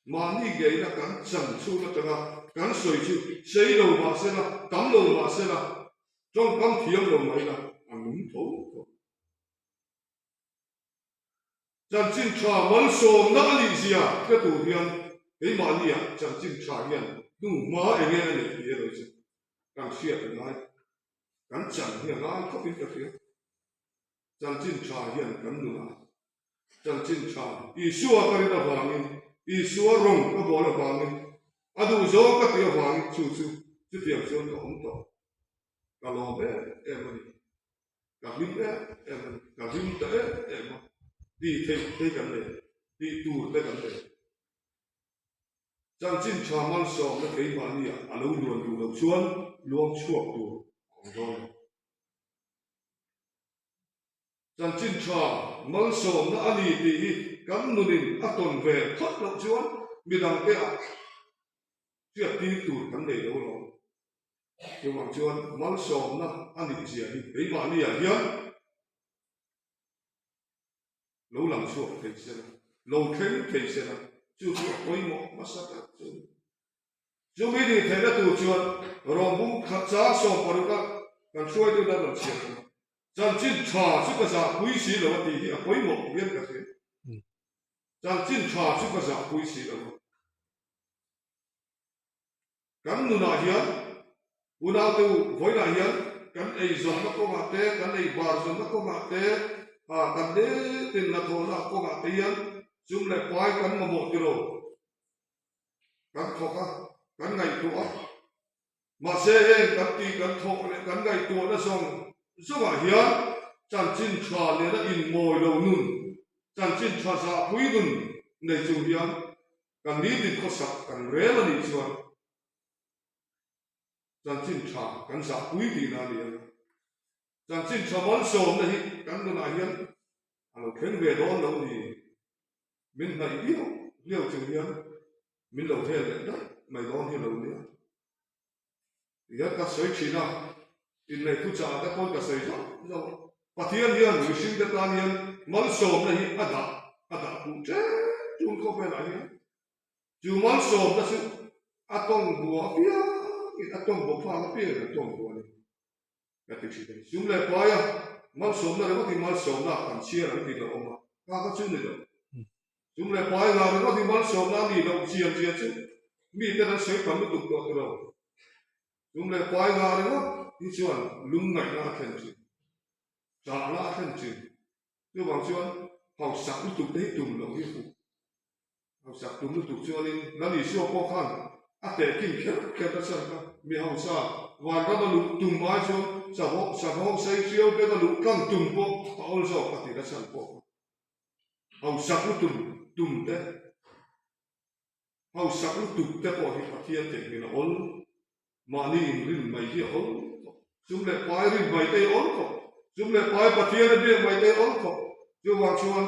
Mahni ngeina kan chan chhung atanga kan sawi chu sei lo mah sela, tam lo mah sela, tawngkam thiam lo mah ila a nung tho tho. Chanchin tha malsawmna a nih zia hre tur hian keimahnia chanchin tha hian hnu hma enge a neih tih erawh chu kan hriat a ngai, kan chan hi a ngai khawpin ka hria. Chanchin tha hian kan nunah chanchin tha Isua ka rin avangin, Isua rawng ka bawl avangin, a duhzawng ka tih avangin chu chu chutiang chuan ka awm tawh. Ka lawm em em a ni. Ka hlim em em a ni. Ka hlim ta em em a. Tih theih te kan nei, tih tur te kan nei. Chanchin tha malsawmna keimahniah a lo luan duh loh chuan luang chhuak tur a awm dawn lo. Chanchin tha malsawmna a ni tih hi kan nunin a tawn ve phawt loh chuan midangte ah hriattir tur kan nei lo lo. Chuvang chuan malsawmna a nih zia hi keimahni ah hian lo lang chhuak thei se la, lo thleng thei se la, chu chu a pawimawh hmasa tak chu a ni. Chumi nih theihna tur chuan rawngbung khat chang 16 a kan hruaitu nan rawn chhiar ang a, chanchin tha chu ka zahpui si lo a tih hi a pawimawh hian ka hria. Chanchin tha chu ka zahpui si lo a. Kan nunah hian unaute u vawiinah hian kan eizawnna kawngah te, kan eibar zawnna kawngah te, kan nitin hnathawhna kawngah te hian sum leh pai kan mamawh tilo. Kan thawk a, kan ngaihtuah a. Mahse heng kan tih kan thawk leh kan ngaihtuahna zawng zawngah hian chanchin tha nena inmawi lo nun, chanchin tha zahpui nun nei chung hian kan nitin khawsak kan rel a nih chuan chanchin tha kan zahpui tihna a ni a. Chanchin tha malsawmna hi kan nunah hian a lo thleng ve dawn lo ni. Min hnaih viau viau chung hian min lo hel leh daih mai dawn hi lo nia. Tihian ka sawi thin a, inneih thuchah te pawn ka sawi zauh zauh a. Pathian hian mihring te tan hian malsawmna hi a dah a dah puh ṭep ṭun khawvelah hian. Chu malsawmna chu a tawng bua apiangin a tawng bawk fak apiangin a tawng bua a ni. Ka ti thin a ni. Sum leh paia malsawmna ringawt hi malsawmna kan chhiar ang tih lo awm a, kha kha chu ni lo. Sum leh pai ngah ringawt hi malsawmna a nih loh chian zia chu mite an sawi tam lutuk tawh ti lo. Sum leh pai ngah ringawt hi chuan lungngaihna a thlen thin, chahna a thlen thin. Chuvang chuan hausak lutuk te hi tum loh hi fuh. Hausak tum lutuk chuanin Lal Isua pawh khan a tehkhin kher kher ta chhan kha mi hausa vanram a luh tum ai chuan savawng sei hriau beng a luh tlang tum pawh a awl zawk a tih na chhan pawh kha hausak lutum tum te hausak lutuk te pawh hi Pathian theihnghilh a awl mahni inrin mai hi a awl khawp sum leh pai rin mai te hi a awl khawp sum leh pai Pathian a biak mai te hi a awl khawp chuvang chuan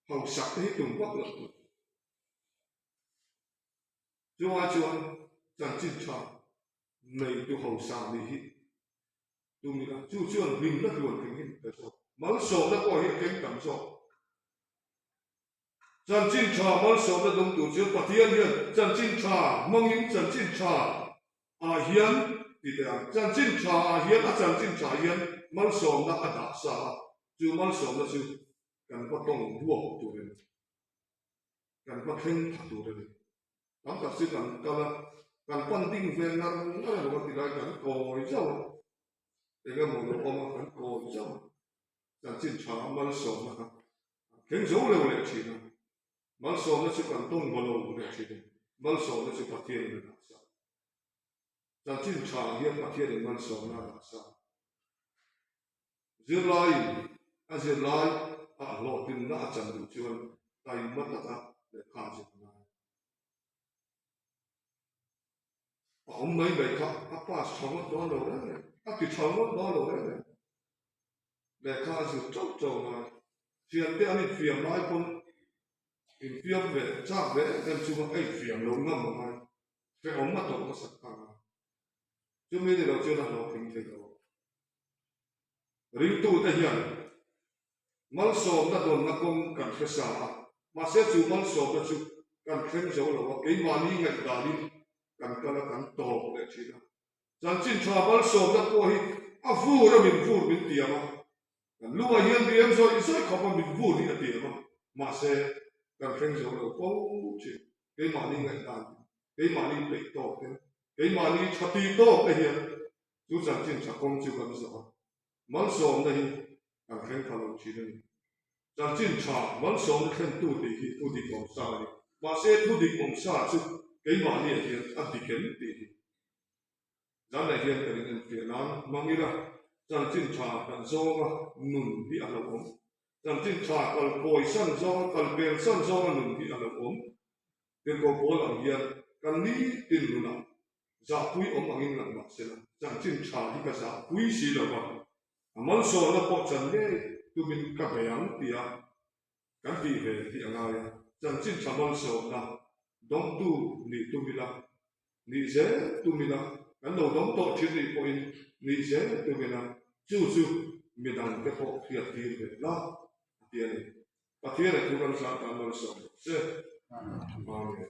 Hausak te hi tum vak loh tur. Chungah chuan chanchin tha neitu hausa nih hi tum ila, chu chuan hlimna hluan thing hi ka zawk. Malsawmna pawh hi a keng tam zawk. Chanchin tha malsawmna dawng tur chuan Pathian hian chanchin tha hmangin chanchin tha ah hian ti teh ang, chanchin tha ah hian a chanchin tha hian malsawmna a dah sa a, chu malsawmna chu kan va tawng buak tur a ni, kan va thleng tha tur a ni. Tam tak chu kan kal a, kan pan ding ve ngar ngar emaw kan ti lai kan kawi zauh a, eng emaw lo awm a kan kawi zauh a, chanchin tha malsawmna kha kan thleng zo lo leh thin a, malsawmna chu kan tawng va lo leh thin a, malsawmna chu Pathianin a dah sa. Chanchin tha hian Pathianin malsawmna a dah sa. Zirlaiin a zirlai ah hlawhtlinna a chan duh chuan taima taka lehkha a zir ngai. A awm mai mai kha a pass tha ngawt dawn lo reng reng, a ti tha ngawt dawn lo reng reng. Lehkha a zir chauh chauh ngai. Thiante an infiam lai pawn infiam ve chak ve em em chunga a infiam lo ngam a ngai. Hrehawm a tawrh hmasak ta ngai. Chumi ni lo chuan a hlawhtling thei lo. Ringtute hian malsawmna dawnna kawng kan hre sa a, Mahse chu malsawmna chu kan thleng zo lo a, keimahni ngaihdanin kan kal a, kan tawp leh thin a. Chanchin tha malsawmna pawh hi a vur a min vur min tiam a, kan lungah hian riam zawih zawih khawp a min vur hi a tiam a, mahse kan thleng zo lo fo thin. Keimahni ngaihdan, keimahni peih tawk te, keimahni tha tih tawk te hian chu chanchin tha kawng chu kan zawh a, malsawmna hi kan thleng pha lo thin a ni. Chanchin tha malsawmna thlentu tih hi thu dik awm sa a ni. Mahse thu dik awm sa chu keimahniah hian a dik em tih hi zanah hian kan inenfiah nan hmang ila, chanchin tha kan zawnga nun hi a hlauhawm. Chanchin tha kal kawi san zawnga kal pel san zawnga nun hi a hlauhawm. Tirhkoh pawl ang hian kan nitin nunah zahpui awm angin lang mah sela, chanchin tha hi ka zahpui si lo va, a malsawmna pawh chan ngei tumin ka bei ang tia kan tih ve tih a ngai a. Chanchin tha malsawmna dawngtu nih tum ila, nih zel tum ila, kan lo dawng tawh thin nih pawhin nih zel tum ila, chu chu midangte pawh hriattir ve la a ti a ni. Pathian a thu kan zah tan malsawm rawh se. Amen.